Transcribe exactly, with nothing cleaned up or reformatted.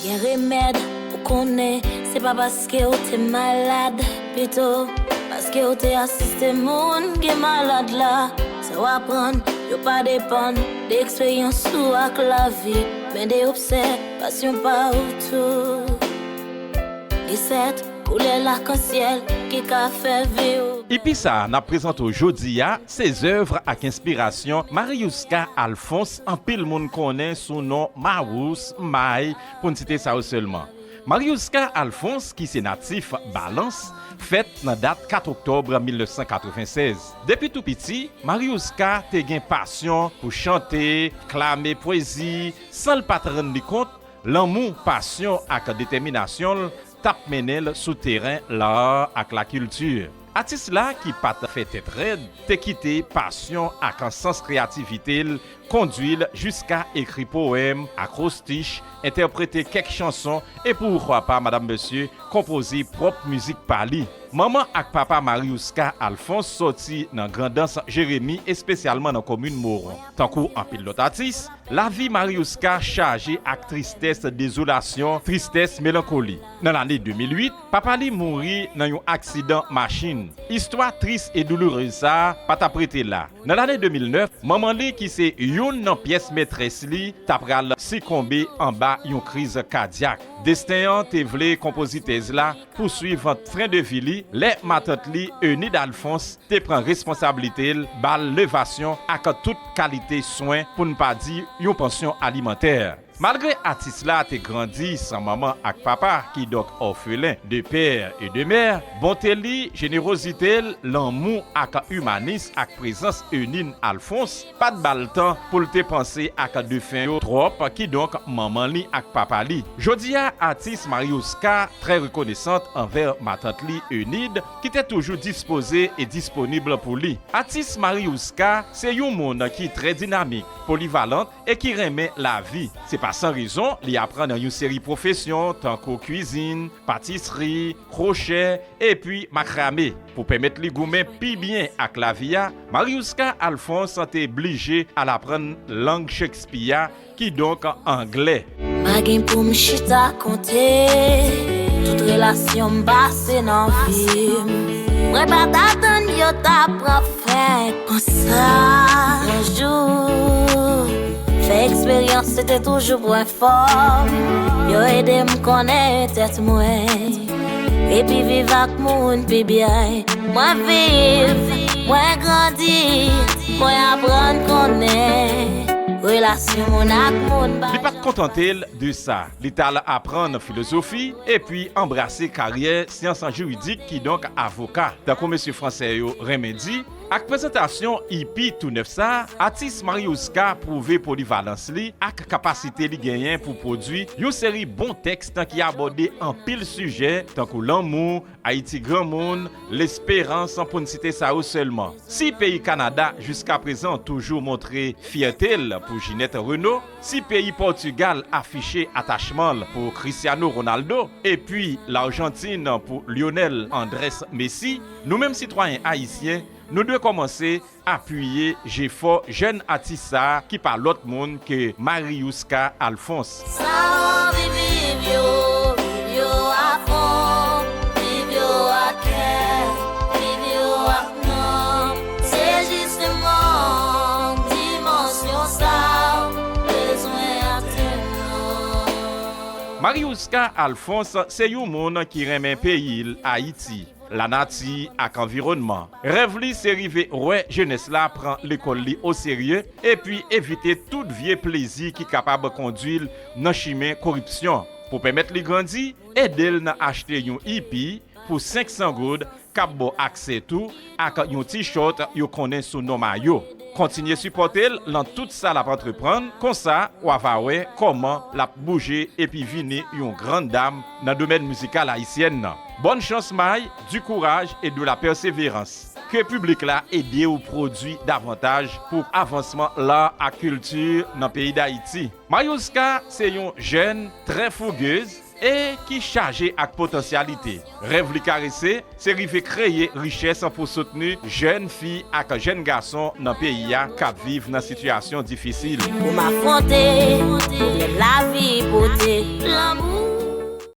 Gen remèd, ou konnen, se pa paske w te malad, pito paske w te asiste moun gen malad la. Sa w aprann, yo pa depann de eksperyans ou ak lavi, men de obsèvasyon pa ou tou. Gen sèt koulè lakansyèl ki ka fè vi w. Ipi sa a n ap prezante w jodi a, se zèv ak enspirasyon Mariouska Alphonse, anpil moun konnen sou non Mawous, May, pou n site sa yo sèlman. Mariouska Alphonse, ki se natif Balans, fèt nan dat kat oktòb mil nèf san katrevennsèz. Depi tou piti, Mariouska te gen pasyon pou chante, klame pwezi, san l pa t rann li kont, lanmou, pasyon ak detèminasyon l t ap mennen l sou teren lar ak lakilti. Atis la, ki pa t fè tèt rèd, te kite pasyon ak sans kreyativite l kondui l jiska ekri powèm, akrostich, entèprete kèk chanson e, pourquoi pas, madam, mesye, konpoze pwòp mizik pa li. Manman ak papa Mariouska Alphonse sòti nan Grandans Jeremi, espesyalman nan komin Moron. Tankou anpil lòt atis, lavi Mariouska chaje ak tristès, dezolasyon, tristès, melankoli. Nan lane de mil uit, papa li mouri nan yon aksidan machin. Istwa tris e doulourez sa a pa t ap rete la. Nan lane de mil nèf, manman li, ki se youn nan pyès mètrès li, ta pral sikonbe anba yon kriz kadyak. Desten an te vle konpozitèz la pouswiv tren de vi li lè matant li, Enid Alphonse, te pran responsablite l, ba l levasyon ak tout kalite swen, pou n pa di yon pansyon alimantè. Malgre atis la te grandi san manman ak papa, kidonk òfelen de pè e de mè, bonte li, jenerozite l, lanmou ak imanis ak prezans Enid Alphonse pa t ba l tan pou l te panse ak defen yo twòp, kidonk manman li ak papa li. Jodi a, atis Mariouska trè rekonesant anvè matant li Enid, ki te toujou dispoze e disponib pou li. Atis Mariouska se yon moun ki trè dinamik, polivalant e ki renmen lavi. Se pa san rezon li aprann yon seri pwofesyon tankou kwizin, patisri, kwochè, epi makrame. Pou pèmèt li goumen pi byen ak lavi a, Mariouska Alphonse te blije al aprann lang Shakespeare, kidonk anglè. Pa gen pou m chita konte tout relasyon m pase nan vi m. Mwen pa t atann yo ta pran fen konsa. Yon jou, fè eksperyans, se te toujou pwen fò m. Yo ede m konnen tèt mwen, epi viv ak moun pi byen. Mwen viv, mwen grandi, mwen aprann konnen relasyon moun ak moun pa Li pa t kontante l de sa. Li t al aprann filozofi, epi anbrase karyè syans jiridik, kidonk avoka. Tankou mesye fransè yo renmen di, ak prezantasyon ipi tou nèf sa a, atis Mariouska pwouve polivalans li ak kapasite li genyen pou pwodui yon seri bon tèks ki abòde anpil sijè, tankou lanmou, Ayiti granmoun, lesperans, pou n site sa yo sèlman. Si peyi Kanada jiskaprezan toujou montre fyète l pou Ginette Renault, si peyi Pòtigal afiche atachman l pou Cristiano Ronaldo, epi Lajantin pou Lionel Andrés Messi, nou menm sitwayen ayisyen, nou dwe kòmanse apiye jefò jèn atis sa a ki pa lòt moun ke Mariouska Alphonse. Sa w anvi viv yo, viv yo a fon, viv yo ak kè, viv yo ak nanm. Se jisteman dimansyon sa w bezwen attenn nan. Mariouska Alphonse se yon moun ki renmen peyi l, Ayiti, lanati ak anviwònman. Rèv li se rive wè jenès la pran lekòl li oserye epi evite tout vye plezi ki kapab kondui l nan chimen koripsyon. Pou pèmèt li grandi, ede l nan achte yon ipi pou senk san goud k ap ba w aksè tou ak yon tichòt yo konnen sou non mayo. Kontinye sipòte l nan tout sa l ap antreprann, konsa w a va wè kòman l ap bouje epi vini yon grann dam nan domèn mizikal ayisyèn nan. Bòn chans, May, du courage et de la persévérance. Ke piblik la ede w pwodui davantaj pou avansman la ak kilti nan peyi Dayiti. Mariouska se yon jèn trè fougez e ki chaje ak potansyalite. Rèv li karese se rive kreye richès pou soutni jèn fi ak jèn gason nan peyi a k ap viv nan sitiyasyon difisil. Pou m afwonte pwoblèm lavi, pou